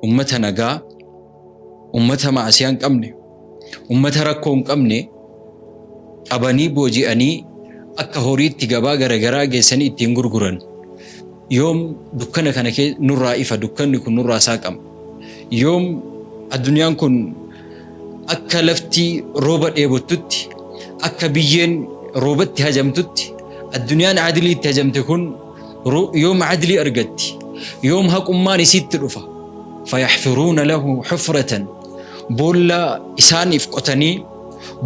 Ummata nagaa, ummata ma'asiyaa hin qabne, ummata rakkoo hin qabne qabanii booji'anii akka horiitti gabaa garagaraa geessanii ittiin gurguran. Yoom dukkana kana nurraa ifa, dukkanni kun nurraa saaqama? Yoom addunyaan kun akka lafti rooba dheebottutti, akka biyyeen roobatti hajamtutti, addunyaan adliitti hajamte kun yoom adlii argatti? Yoom haqummaan isiitti dhufa? Fayaxfiruuna lahu xufratan, boolla isaaniif qotanii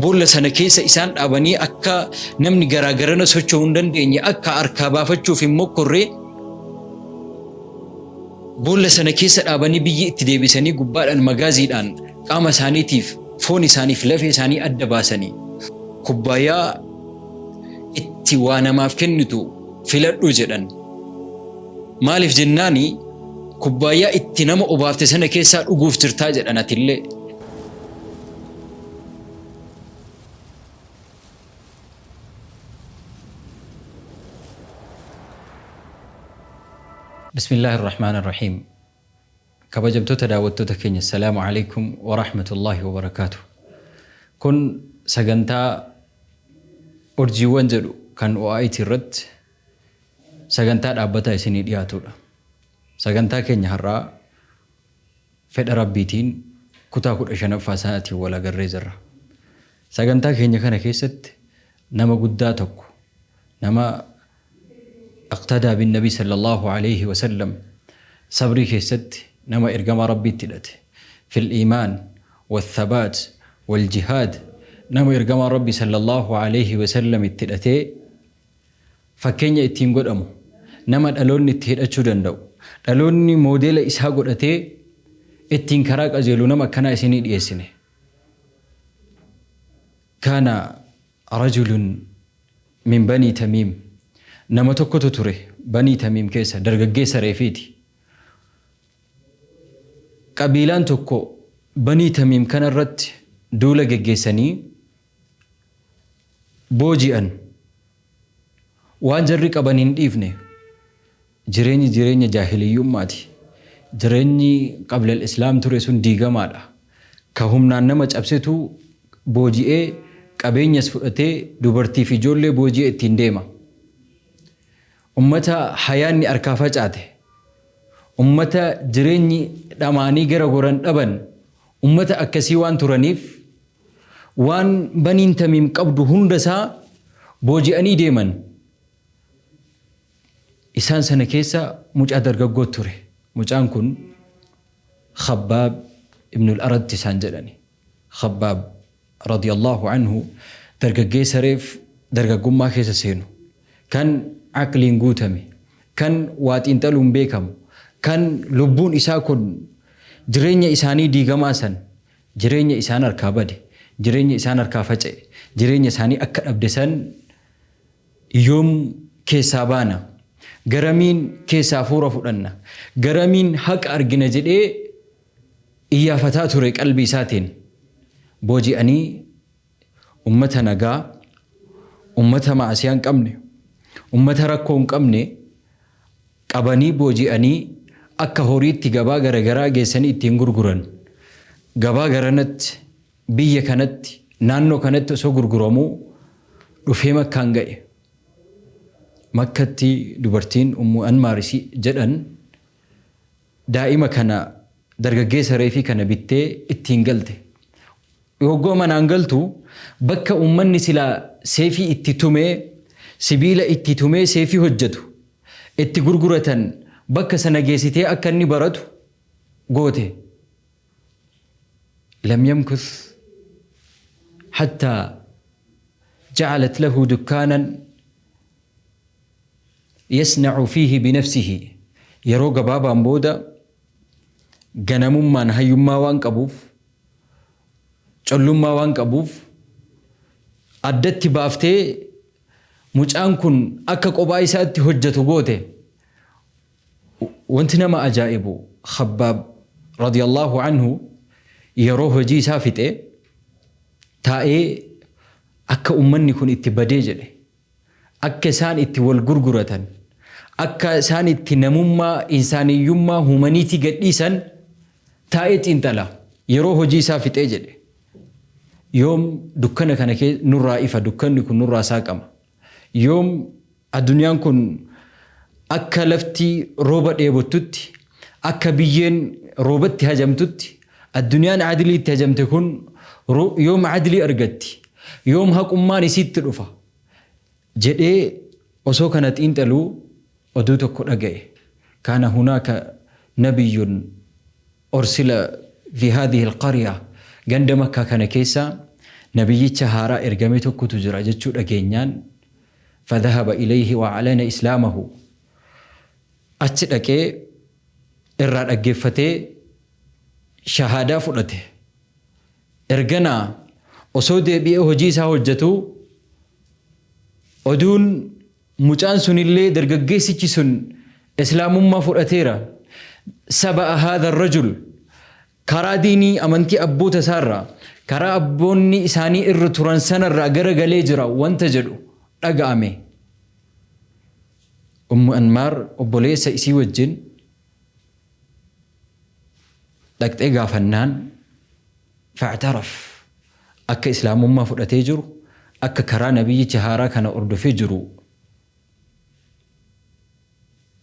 boolla sana keessa isaan dhaabanii akka namni garaa garana socho'uu hin dandeenye, akka harkaa baafachuuf hin mokkorree boolla sana keessa dhaabanii biyyi itti deebisanii gubbaadhaan magaaziidhaan qaama isaaniitiif foon isaaniif lafee isaanii adda baasanii kubbaayaa itti waa namaaf kennitu filadhu jedhan. Maaliif jennaani kubbaayyaa itti nama obaafte sana keessaa dhuguuf jirtaa jedhan atillee. Bismillaahi Irrahmaan Irrahiim. Kabajamtoota daawwattoota keenya, Assalaamu Aleykum wa Rahmatullaahi wa Barakaatuh. Kun sagantaa Urjiiwwan jedhu kan OIT irratti sagantaa dhaabbataa isinii dhiyaatudha. Sagantaa keenya har'aa fedha Rabbiitiin kutaa 15ffaa isaatiin wal agarree jirra. Sagantaa keenya kana keessatti nama guddaa tokko, nama iqtadaa bin Nabii sallallahu alayhi wa sallam, sabrii keessatti nama ergamaa Rabbiitti hidhate, fil iimaan wathabaat wal jihaad, nama ergamaa Rabbii sallallahu alayhi wa sallam itti hidhatee fakkeenya ittiin godhamu, nama dhaloonni itti hidhachuu danda'u, dhaloonni moodeela isaa godhatee ittiin karaa qajeelu, nama akkanaa isinii dhiyeessine. Kaana rajulun min Banii Tamiim, nama tokkotu ture Banii Tamiim keessa, dargaggeessa reefiiti. Qabiilaan tokko Banii Tamiim kana irratti duula geggeessanii booji'an. Waan jarri qaban hin dhiifne. Jireenyi jireenya jaahiliyyummaati. Jireenyi qablal Islaam ture sun diigamaadha. Ka humnaan nama cabsetu booji'ee qabeenyas fudhatee dubartii fi ijoollee booji'ee ittiin deema. Ummata hayaanni harkaa facaate, ummata jireenyi dhamaanii gara goran dhaban, ummata akkasii waan turaniif waan Baniin Tamiim qabdu hunda isaa booji'anii deeman. Isaan sana keessa mucaa dargaggoo ture. Mucaan kun Khabbaab ibnul Aratti isaan jedhani. Khabbaab radiyallahu anhu, dargaggeessa reef dargaggummaa keessa seenu, kan aqliin guutame, kan waa xiinxaluun beekamu, kan lubbuun isaa kun jireenya isaanii diigamaa san, jireenya isaan harkaa bade, jireenya isaan harkaa faca'e, jireenya isaanii akka dhabde san yoom keessaa baana, garamiin keessaa hafuura fudhanna, garamiin haqa argina jedhee iyyaafataa ture qalbii isaatiin. Booji'anii ummata nagaa, ummata ma'asiyaa hin qabne, ummata rakkoo hin qabne qabanii booji'anii akka horiitti gabaa garagaraa geessanii ittiin gurguran. Gabaa garanatti, biyya kanatti, naannoo kanatti osoo gurguramuu dhufee Makkaan ga'e. Makkatti dubartiin Ummu Anmaar isii jedhan daa'ima kana, dargaggeessa reefii kana bittee ittiin galte. Yogguu manaan galtu bakka uummanni silaa seefii itti tumee, sibiila itti tumee seefii hojjetu itti gurguratan bakka sana geessitee akka inni baratu goote. Lam yamkuth hattaa ja'alat lahu dukkaanan yasna'u fiihi binafsihi, yeroo gabaabaan booda ganamummaan hayyummaa waan qabuuf, collummaa waan qabuuf, addatti baaftee mucaan kun akka qophaa isaatti hojjetu goote. Wanti nama ajaa'ibu, Khabbaab radiyallahu anhu yeroo hojii isaa fixe taa'ee akka ummanni kun itti badee jedhe, akka isaan itti wal gurguratan, akka isaan itti namummaa, insaaniyyummaa, humanity gadhiisan. Taa'ee xiinxala. Yeroo hojii isaa fixee jedhe. Yoom dukkana kana nurraa ifa, dukkanni kun nurraa saaqama. Yoom addunyaan kun akka lafti rooba dheebottutti, akka biyyeen roobatti hajamtutti, addunyaan adiliitti hajamte kun yoom adilii argatti, yoom haqummaan isiitti dhufa jedhee osoo kana xiinxaluu oduu tokko dhaga'e. Kaana hunaaka nabiyyun ursila fi haadhihi alqarya, ganda Makkaa kana keessa nabiyyicha haaraa ergame tokkotu jira jechuu dhageenyaan, fadhahaba ilayhi wa a'lana islaamahu, achi dhaqee irraa dhaggeeffatee shahaadaa fudhate. Erganaa osoo deebi'ee hojii isaa hojjetuu oduun mucaan sunillee, dargaggeessichi sun islaamummaa fudhateera, saba'a haadha rajul, karaa diinii amantii abboota isaarraa, karaa abboonni isaanii irra turan sanarraa garagalee jira wanta jedhu dhaga'ame. Ummu Anmaar obboleessa isii wajjin dhaqxee gaafannaan, fa'taraf, akka islaamummaa fudhatee jiru, akka karaa nabiyyicha haaraa kana hordofee jiru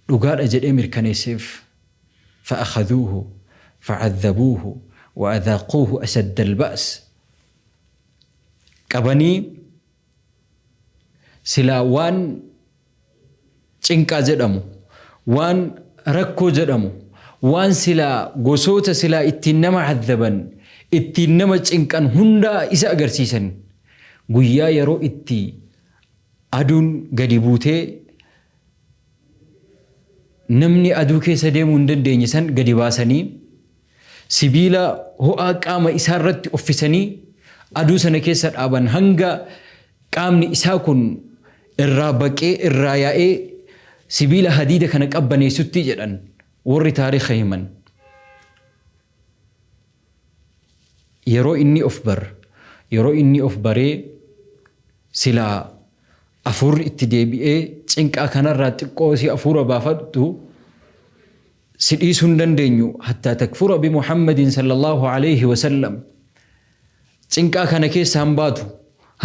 dhugaadha jedhee mirkaneesseef. Fa'akhadhuuhu fa'adhabuuhu wa'adhaaquuhu ashadda alba's, qabanii silaa waan cinqaa jedhamu, waan rakkoo jedhamu, waan silaa gosoota silaa ittiin nama cadhaban, ittiin nama cinqan hundaa isa agarsiisan. Guyyaa yeroo itti aduun gadi buutee namni aduu keessa deemuu hin dandeenye san gadi baasanii, sibiila ho'aa qaama isaa irratti uffisanii aduu sana keessa dhaaban, hanga qaamni isaa kun irraa baqee irraa yaa'ee sibiila hadiida kana qabbaneessutti jedhan warri taariika himan. Yeroo inni of bar yeroo inni of baree silaa afuurri itti deebi'ee, cinqaa kanarraa xiqqoo si afuura baafadhu, si dhiisuu hin dandeenyu, hattaa takfura bi Muhammadin sallallahu alayhi wasallam, cinqaa kana keessaa hin baatu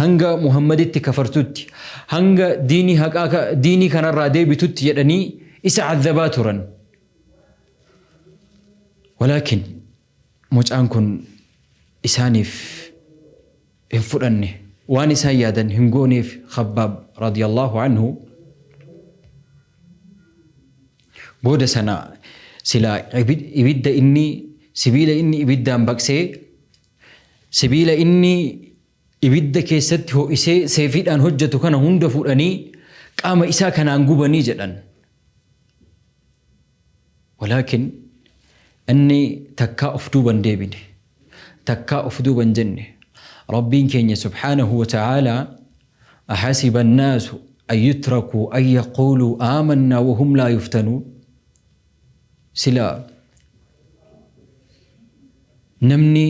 hanga Muhammaditti kafartutti, hanga diinii haqaa diinii kanarraa deebitutti jedhanii isa cadhabaa turan. Walaakin mucaan kun isaaniif hin fudhanne, waan isaan yaadan hin gooneef. Khabbaab radiyallahu anhu booda sana silaa ibidda inni, sibiila inni ibiddaan baqsee, sibiila inni ibidda keessatti ho'isee seefiidhaan hojjetu kana hunda fuudhanii qaama isaa kanaan gubanii jedhan. Walaakin inni takkaa of duuban deebine, takkaa of duuban jenne. Rabbiin keenya subhaanahu wa ta'aalaa, ahasiba annaasu an yutrakuu an yaquuluu aamannaa wahum laa yuftanuun, sila namni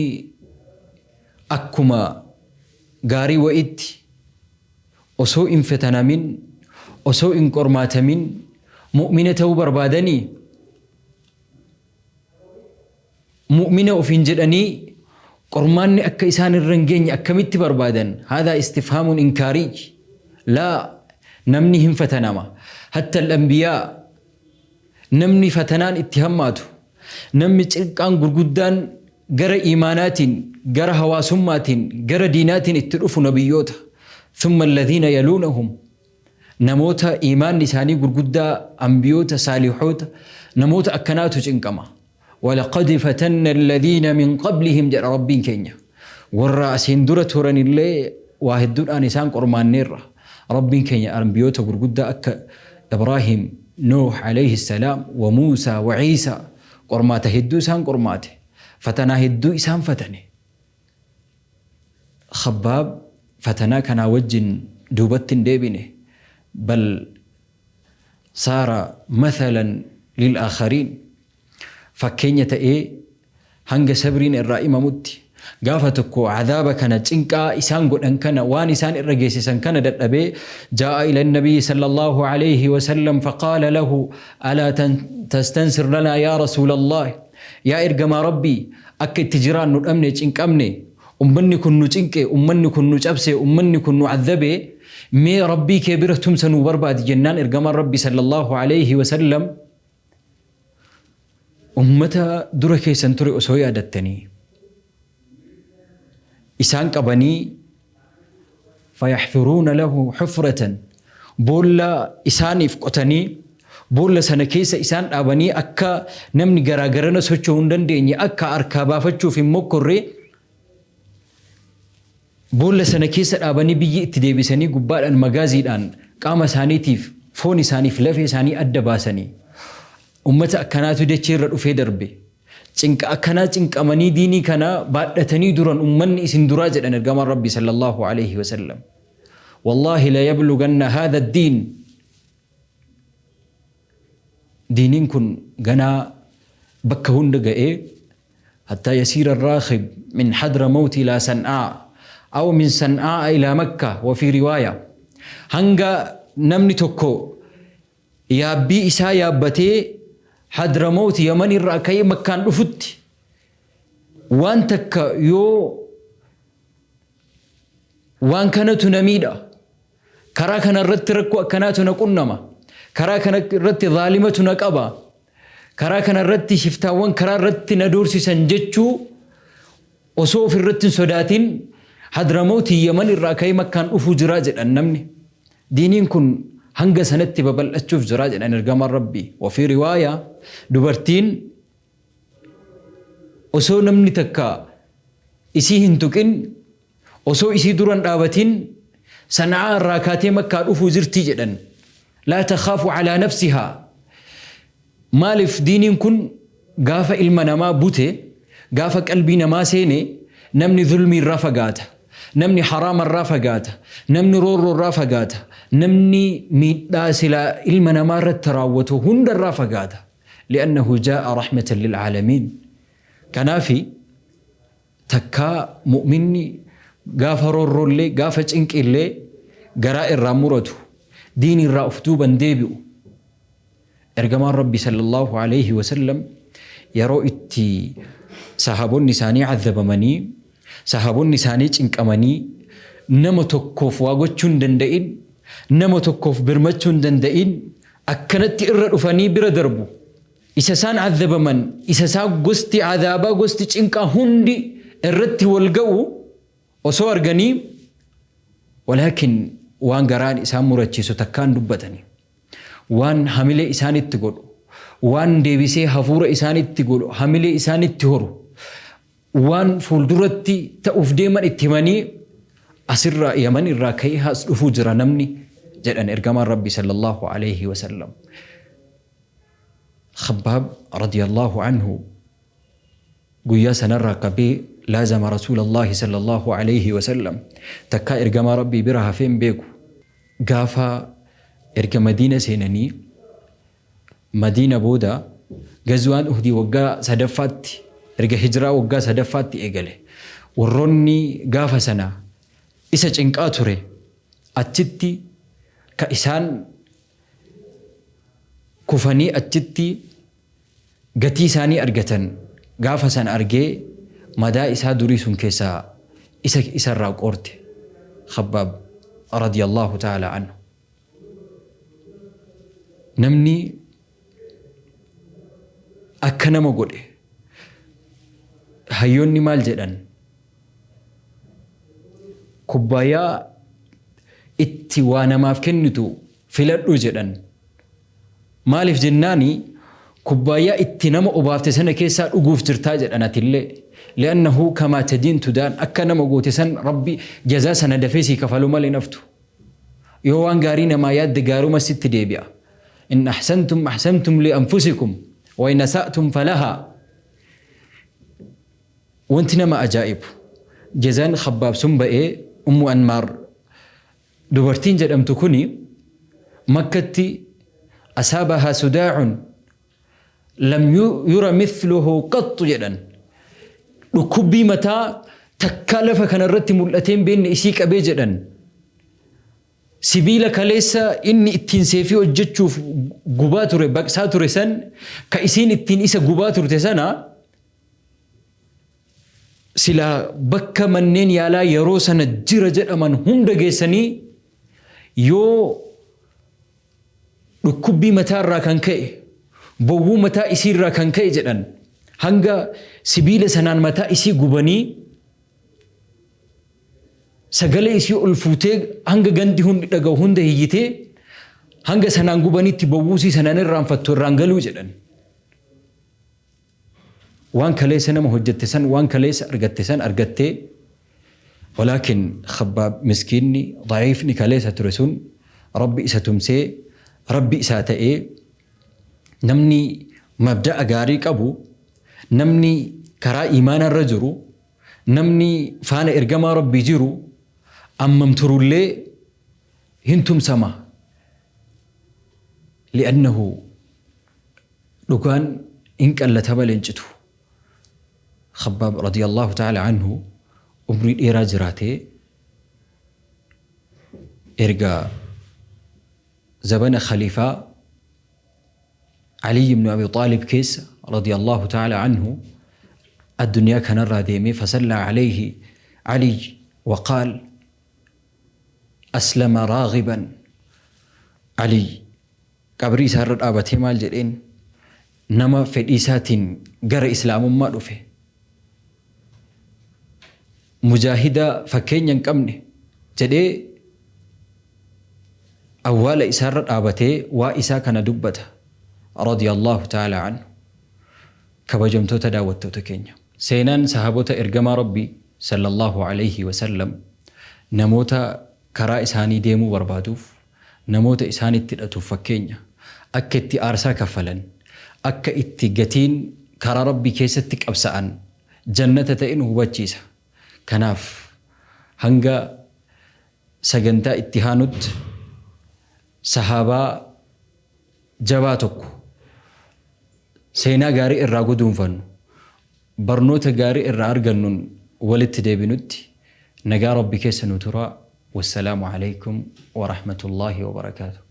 akkuma gaarii wa'itti osoo hin fetanamin, osoo hin qormaatamin mu'mina ta'uu barbaadanii, mu'mina ofiin jedhanii qormaanni akka isaan irra hin geenye akkamitti barbaadan? Haadhaa istifhaamuun inkaariij. Laa, namni hin fatanama. Hatta al-anbiyaa, namni fatanaan itti hammaatu, namni cinqaan gurguddaan gara iimaanaatiin, gara hawaasummaatiin, gara diinaatiin itti dhufu nabiyyoota. Thumma alladhiina yaluunahum, namoota iimaanni isaanii gurguddaa, ambiyoota, saalihoota, namoota akkanaatu cinqama. Walaqad fatanna alladhiina min qablihim jedha Rabbiin keenya. Warra asiin dura turanillee waa hedduudhaan isaan qormaanneerra. Rabbiin keenya ambiyoota gurguddaa akka Ibraahim, Nuuh alayhi salaam, wa Muusaa wa Iisaa qormaata hedduu isaan qormaate. Fatanaa hedduu isaan fatane. Khabbaab fatanaa kanaa wajjin duubatti hin deebine. Bal saara mathalan lil aakhariin, fakkeenya ta'ee hanga sabriin irraa imamutti. Gaafa tokko cadaaba kana, cinqaa isaan godhan kana, waan isaan irra geessisan kana dadhabee, jaa'a ila nabiyyi sallallahu alayhi wasallam faqaala lahu, alaa tastansir lanaa yaa rasuulallah? Yaa ergamaa Rabbii, akka itti jiraannu dhabne, cinqamne, ummanni kun nu cinqe, ummanni kun nu cabse, ummanni kun nu adhabe, mee Rabbii kee bira tumsa nuu barbaadi jennaan ergamaan Rabbii sallallahu alayhi wasallam ummata dura keessan ture osoo yaadattanii isaan qabanii fayaxfiruuna lahu xufratan boolla isaaniif qotanii boolla sana keessa isaan dhaabanii akka namni garaa garana socho'uu hin dandeenye akka harkaa baafachuuf hin mokkorre boolla sana keessa dhaabanii biyyi itti deebisanii gubbaadhaan magaaziidhaan qaama isaaniitiif foon isaaniif lafee isaanii adda baasanii ummata akkanaatu dachee irra dhufee darbe. Cinqa akkanaa cinqamanii diinii kana baadhatanii duran ummanni isin duraa jedhan ergamaan Rabbii sallallahu alayhi wasallam. Wallaahi la yabluganna haadha ad-diin. Diiniin kun ganaa bakka hunda ga'ee hattaa yasiira ar-raakhib min Hadramawt ilaa San'aa aw min San'aa ilaa Makka wa fi riwaaya hanga namni tokko yaabbii isaa yaabbatee Hadramawt Yaman irraa ka'ee Makkaan dhufutti waan takka yoo waan kanatu na miidha, karaa kana irratti rakkoo akkanaatu na qunnama, karaa kana irratti zaalimatu na qaba, karaa kana irratti shiftaawwan karaa irratti na doorsisan jechuu osoo of irratti hin sodaatin Hadramawti Yaman irraa ka'ee Makkaan dhufuu jiraa jedhan namni. Diiniin kun hanga sanatti babal'achuuf jiraa jedhan ergamaan Rabbii. Wafii riwaayaa dubartiin osoo namni takka isii hin tuqin, osoo isii dura hin dhaabatin Sana'aa irraa kaatee Makkaa dhufuu jirti jedhan. Laa takhaafu alaa nafsihaa. Maaliif diiniin kun gaafa ilma namaa bute, gaafa qalbii namaa seene namni zulmii irraa fagaata, namni haraama irraa fagaata, namni roorroo irraa fagaata, namni miidhaa silaa ilma namaa irratti raawwatu hunda irraa fagaata. Li'annahu jaa'a rahmatan lil'aalamiin. Kanaafi takkaa mu'minni gaafa roorroollee gaafa cinqiillee garaa irraa muratu, diinii irraa of duuba hin deebi'u. Ergamaan Rabbii sallallaahu alayhi wa sallam yeroo itti sahaabonni isaanii azabamanii, sahaabonni isaanii cinqamanii, nama tokkoof waa gochuu hin danda'in, nama tokkoof birmachuu hin danda'in, akkanatti irra dhufanii bira darbu. Isa isaan azabaman, isa isaan gosti azaabaa, gosti cinqaa hundi irratti wal ga'u osoo arganii, walaakin waan garaan isaan murachiisu takkaan dubbatani. Waan hamilee isaanitti godhu, waan deebisee hafuura isaanitti godhu, hamilee isaanitti horu, waan fuulduratti ta'uuf deeman itti himanii asirraa Yaman irraa ka'ee as dhufuu jira namni jedhan ergamaan Rabbii sallallahu alayhi wa sallam. Khabbaab radiyallahu anhu guyyaa sanarraa qabee laazama Rasuulallahi sallallahu alayhi wa sallam takkaa ergamaa Rabbii bira hafee hin beeku. Gaafa erga Madiina seenanii Madiina booda Gazwaan Uhdii waggaa sadaffaatti erga Hijraa waggaa sadaffaatti eegale. Warroonni gaafa sana isa cinqaa ture achitti ka isaan kufanii achitti gatii isaanii argatan gaafa sana argee madaa isaa durii sun keessaa isa isarraa qoorte Khabbaab radiyallahu ta'ala anhu. Namni akka nama godhe hayyoonni maal jedhan kubbaayyaa itti waa namaaf kennitu filadhu jedhan. Maaliif jennaani kubbaayyaa itti nama obaafte sana keessaa dhuguuf jirtaa jedhan atillee. Li'annahu kamaa tadiin tudaan akka nama goote san Rabbi jazaa sana dafee sii kafalu malee hin haftu. Yoo waan gaarii namaa yaadde gaaruma sitti deebi'a. In ahsantum ahsantum li anfusikum wa in asa'tum falahaa. Wanti nama ajaa'ibu jazaan Khabbaab sun ba'ee Ummu Anmaar dubartiin jedhamtu kuni Makkatti asaabahaa sudaa'un lam yura mithluhu qaxxu jedhan. Dhukkubbii mataa takkaa lafa kana irratti mul'atee hin beekne isii qabee jedhan. Sibiila kaleessa inni ittiin seefii hojjechuuf gubaa ture, baqsaa ture san, ka isiin ittiin isa gubaa turte sana Silaa bakka manneen yaalaa yeroo sana jira jedhaman hunda geessanii yoo dhukkubbii mataa irraa kan ka'e, bowwuu mataa isii irraa kan ka'e jedhan, hanga sibiila sanaan mataa isii gubanii sagalee isii ol fuutee hanga gandi hundi dhaga'u hunda hiyyitee hanga sanaan gubanitti bowwuu isii sanaan irraanfattu irraan galuu jedhan. Waan kaleessa nama hojjette san, waan kaleessa argatte san argattee, walaakin Khabbaab miskiinni da'iifni kaleessa ture sun Rabbi isa tumsee, Rabbi isaa ta'ee. Namni mabda'a gaarii qabu, namni karaa iimaanaa irra jiru, namni faana ergamaa Rabbii jiru ammam turullee hin tumsama, li'annahu dhugaan hin qallata malee hin citu. Khabbaab radiyallahu ta'ala anhu umrii dheeraa jiraatee erga zabana khaliifaa Ali ibn Abi Xaalib keessa radiyallahu ta'ala anhu addunyaa kanarraa deemee, fasallaa alayhi Ali waqaal aslama raagiban. Ali qabrii isaa irra dhaabatee maal jedheen? Nama fedhii isaatiin gara islaamummaa dhufe, mujaahida fakkeenya hin qabne jedhee awwaala isaarra dhaabatee waa isaa kana dubbata radiyallahu ta'ala anhu. Kabajamtoota daawwattoota keenya, seenaan sahaabota ergamaa Rabbii sallallahu alayhi wasallam namoota karaa isaanii deemuu barbaaduuf, namoota isaanitti hidhatuuf fakkeenya. Akka itti aarsaa kaffalan, akka itti gatiin karaa Rabbii keessatti qabsa'an jannata ta'e nu hubachiisa. Kanaaf hanga sagantaa itti haanutti sahaabaa jabaa tokko seenaa gaarii irraa guduunfannu, barnoota gaarii irraa argannuun walitti deebinutti nagaa Rabbi keessa nu turaa. Wassalaamu alaikum wa rahmatullahi wa barakaatuh.